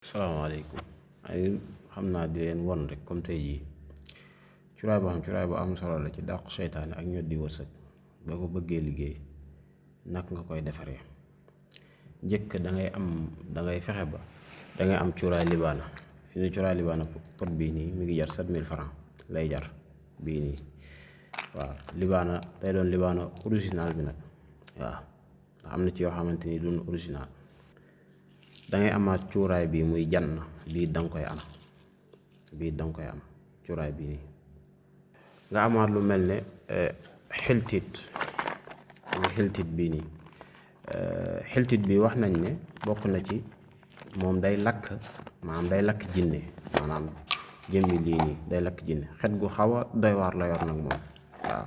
salaamaaleykum ay xam naa di leen won rek comme tey jii cuuraay bu am solo la ci dàqu seytaane ak ñoddi wërsëg boo ko bëggee liggéey nak nga koy defaree njëkk dangay fexe ba dangay am cuuraay libaana fi ne cuuraay libaana pot bii nii mi ngi jar 7000 francs lay jar bii nii waaw libaana day doon libaana original bi nag waaw ndax am na ci yoo xamante ni duñ original dangay amaat cuuraay bii muy jann bii danga koy am cuuraay bii nii nga amaat lu mel ne xiltit bii nii xiltit bi wax nañ ne bokk na ci moom day lakk jinne maanaam jëmmi lii nii day lakk jinne xet gu xaw a doy waar la yor nag moom waaw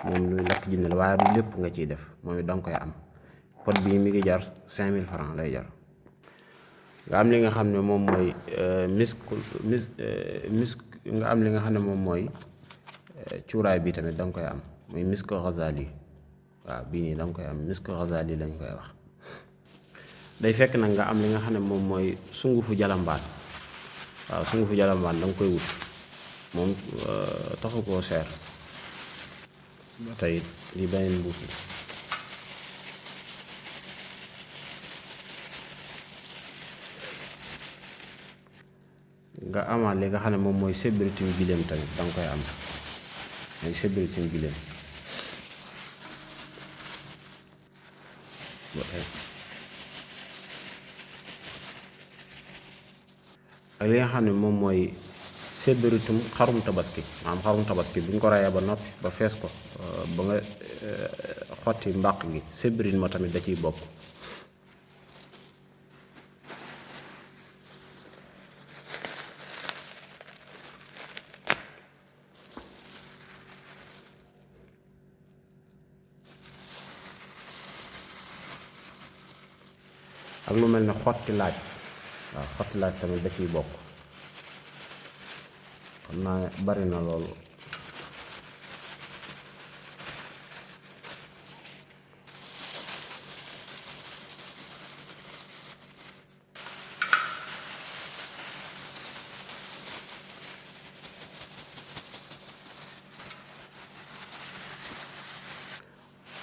moom luy lakk jinne la waaye du lépp nga ciy def moom it danga koy am pot bii mi ngi jar 5000 francs lay jar nga am li nga xam ne moom mooy nga am li nga xam ne moom mooy cuuraay bi tamit danga koy am muy misko Ghazali waaw bii nii danga koy am misko Ghazali lañ koy wax day fekk nag nga am li nga xam ne moom mooy sungufu jalambaan waaw sungufu jalambaan danga koy wut moom taxu koo seer ba tey li beneen mbuus la nga amaat li nga xam ne moom mooy sébéritum giléem tamit danga koy am mooy sébéritum giléem ak li nga xam ne moom mooy sébéritum xarum tabaski maanaam xarum tabaski bu ñu ko rayee ba noppi ba fees ko ba nga xotti mbàq gi sébérit ma tamit da ciy bokk ak lu mel ne xotti laaj waaw xotti laaj tamit da ciy bokk xam naa bari na loolu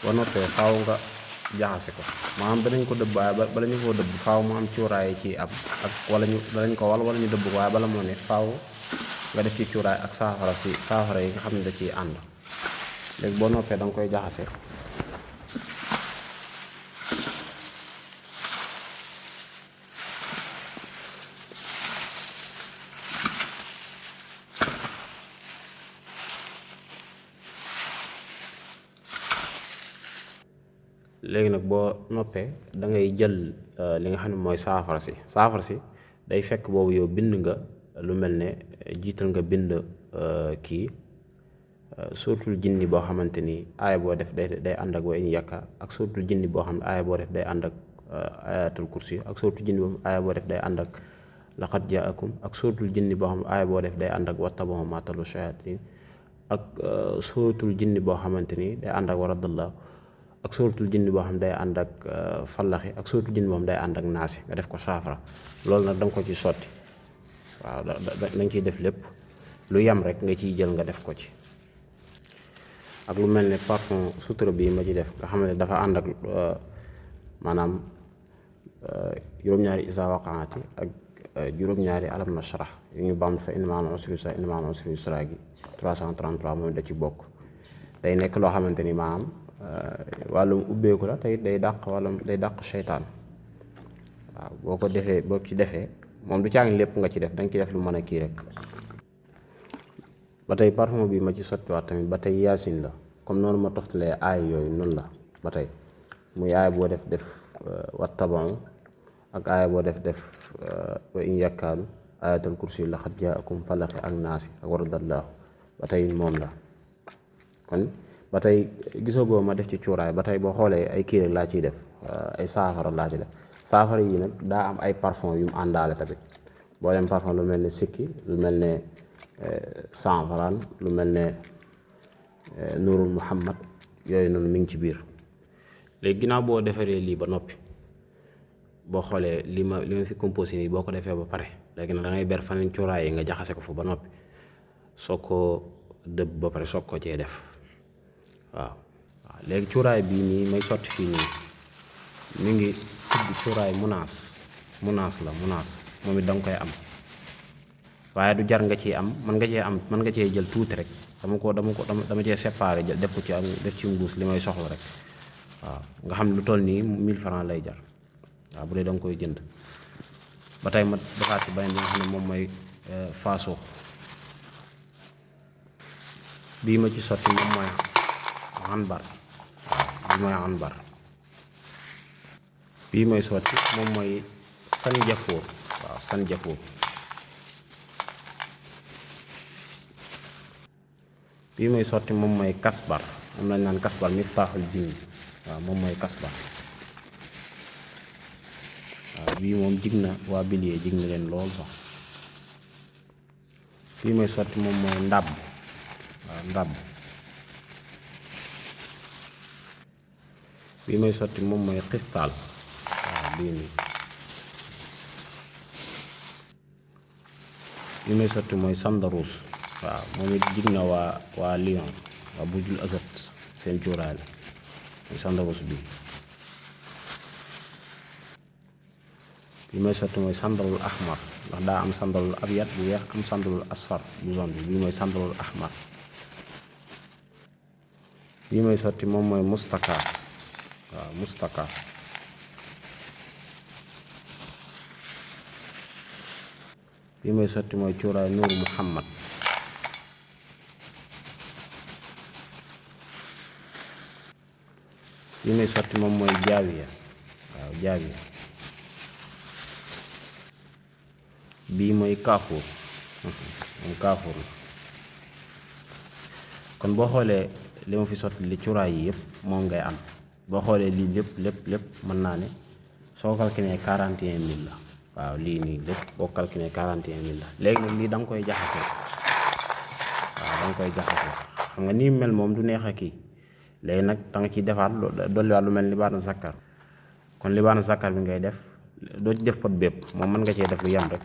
ba noppee faaw nga jaxase ko maanaam danañ ko dëbb waaye bala ñu koo dëbb faaw mu am cuuraay ci am ak wala ñu danañ ko wala ñu dëbb ko waaye bala moo ne faaw nga def ci cuuraay ak saafara yi nga xam ne da ciy ànd léegi boo noppee danga koy jaxase léegi nag boo noppee da ngay jël li nga xam ne mooy saafara si day fekk boobu yow bind nga lu mel ne jiital nga bind kii suuratul jinni boo xamante ni aaya boo def day ànd ak wa in yakka ak suuratul jinni boo xam ne aaya boo def day ànd ak ayatul kursi ak suuratul jinni boo aaya boo def day ànd ak laqad jaakum ak suuratul jinni boo xam ne aaya boo def day ànd ak wattabahu maa tatlu shayaatiin ak suuratul jinni boo xamante ni day ànd ak waradallah ak suuratul jinni boo xam day ànd ak fallaxi ak suuratul jinni boo xam day ànd ak naasi nga def ko saafara loolu nag danga ko ci sotti waaw danga ciy def lépp lu yam rek nga ciy jël nga def ko ci ak lu mel ne parfum sutura bii ma ci def nga xam ne dafa ànd ak maanaam juróom-ñaari isa waqaati ak juróom-ñaari alam nashrah yu ñu baam fa inna ma'al usri yusra inna ma'al usri yusra gi 333 moom da ci bokk day nekk loo xamante ni maanaam wàllum ubbeeku la tey day dàq seytaan waaw boo ci defee moom du caagi lépp nga ci def danga ci def lu mën a kii rek ba tey parfum bi ma ci sottiwaat tamit ba tey yaasin la comme noonu ma toftalee aay yooyu noonu la ba tey muy aay boo def wattaba'u ak aay boo def wa in yakkaadu ayatul kursi laqad jaakum falaqi ak naasi ak waradallahu ba tey moom la kon ba tey gisagoo ma def ci cuuraay ba tey boo xoolee ay kii rek laa ciy def ay saafara laa ci def saafara yi nag daa am ay parfum yu mu àndaale tamit boo dem parfum lu mel ne sikki lu mel ne sanfaran lu mel ne nurul muhammad yooyu noonu mi ngi ci biir léegi ginnaaw boo defaree lii ba noppi boo xoolee li ma fi composé nii boo ko defee ba pare léegi nag da ngay ber faneen cuuraay yi nga jaxase ko fa ba noppi soog koo dëbb ba pare soog ko cee def waaw léegi cuuraay bii nii may sotti fii nii mi ngi tudd cuuraay munaas la moom it da nga koy am waaye du jar nga ciy am mën nga cee jël tuuti rek dama cee séparé jël def ko ci def ci mbuus li may soxla rek waaw nga xam lu toll nii 1000 francs lay jar waaw bu dee da nga koy jënd ba tey ma defaat ci beneen bi nga xam ne moom mooy faasoo bii ma ci sotti moom mooy anbar bii may sotti moom mooy sanjafuur bii may sotti moom mooy kasbar moom lañ naan kasbar mi faaxul jinni waaw moom mooy kasbar waaw bii moom jig na waa bilier jig na leen lool sax bii may sotti moom mooy ndàbb bii may sotti moom mooy cristal waaw bii nii bii may sotti mooy sandarus waaw moom it jig na waa Lyon waa bujul azat seen cuuraay la mooy sandarus bii may sotti mooy sandalul ahmar ndax daa am sandalul abyad bu weex am sandalul asfar bu zone bi bii mooy sandalul ahmar bii may sotti moom mooy mustaka bii may sotti mooy cuuraay nuuru muhammad bii may sotti moom mooy jaawiya bii mooy kaafuur moom kaafuur la kon boo xoolee li ma fi sotti li cuuraay yi yëpp moom ngay am boo xoolee lii lépp mën naa ne soo calculé 41 000 la waaw lii nii lépp boo calculé 41 000 la léegi nag lii da nga koy jaxase xam nga nii mel moom du neex a kii léegi nag da nga ciy defaat dolliwaat lu mel ni libaana zakkar kon libaana zakkar bi ngay def doo ci def pot bépp moom mën nga cee def lu yem rek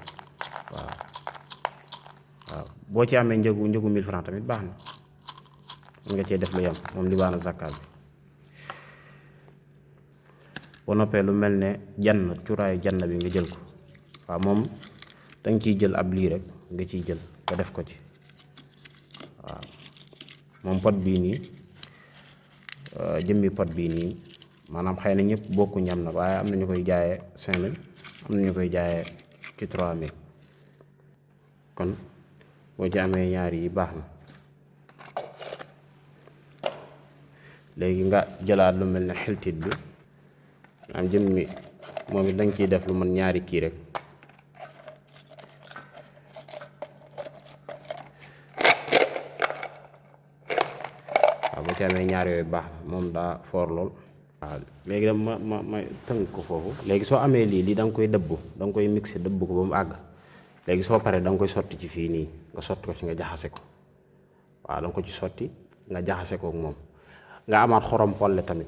waaw boo ci amee njëgu 1000 francs tamit baax na mën nga cee def lu yem moom libaana zakkar bi boo noppee lu mel ne cuuraayu jann bi nga jël ko waaw moom danga ciy jël ab lii rek nga ciy jël nga def ko ci waaw moom pot bii nii jëmmi pot bii nii maanaam xëy na ñëpp bokku ñam nag waaye am na ñu koy jaayee 5000 am na ñu koy jaayee ci 3000 kon boo ci amee ñaar yi baax na léegi nga jëlaat lu mel ne xiltit bi am jëmmi moom it danga ciy def lu man ñaari kii rek waaw boo ci amee ñaar yooyu baax na moom daa foor lool waaw léegi dam ma tënk ko foofu léegi soo amee lii da nga koy dëbb da nga koy mixé dëbb ko ba mu àgg léegi soo paree da nga koy sotti ci fii nii nga sotti ko ci nga jaxase ko waaw da nga ko ci sotti nga jaxase ko ak moom nga amaat xorom polle tamit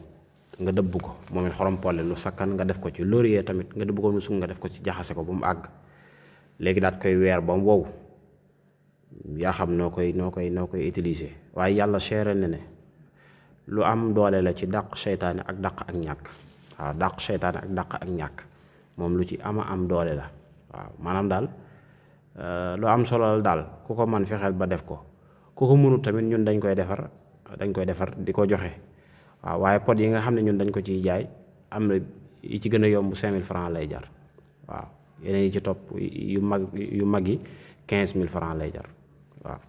nga dëbb ko moom it xorom polle lu sakkan nga def ko ci laurier tamit nga dëbb ko mu sung nga def ko ci jaxase ko ba mu àgg léegi daat koy weer ba mu wow yaa xam noo koy utiliser waaye yàlla seere ne lu am doole la ci dàq seytaane ak dàq ak ñàkk waaw dàq seytaane ak dàq ak ñàkk moom lu ci am doole la waaw maanaam daal lu am solo la daal ku ko man fexeel ba def ko ku ko mënut tamit ñun dañ koy defar di ko joxe waaw waaye pot yi nga xam ne ñun dañ ko ciy jaay am na yi ci gën a yomb 5000 francs lay jar waaw yeneen yi ci topp yu mag yi 15000 francs lay jar waaw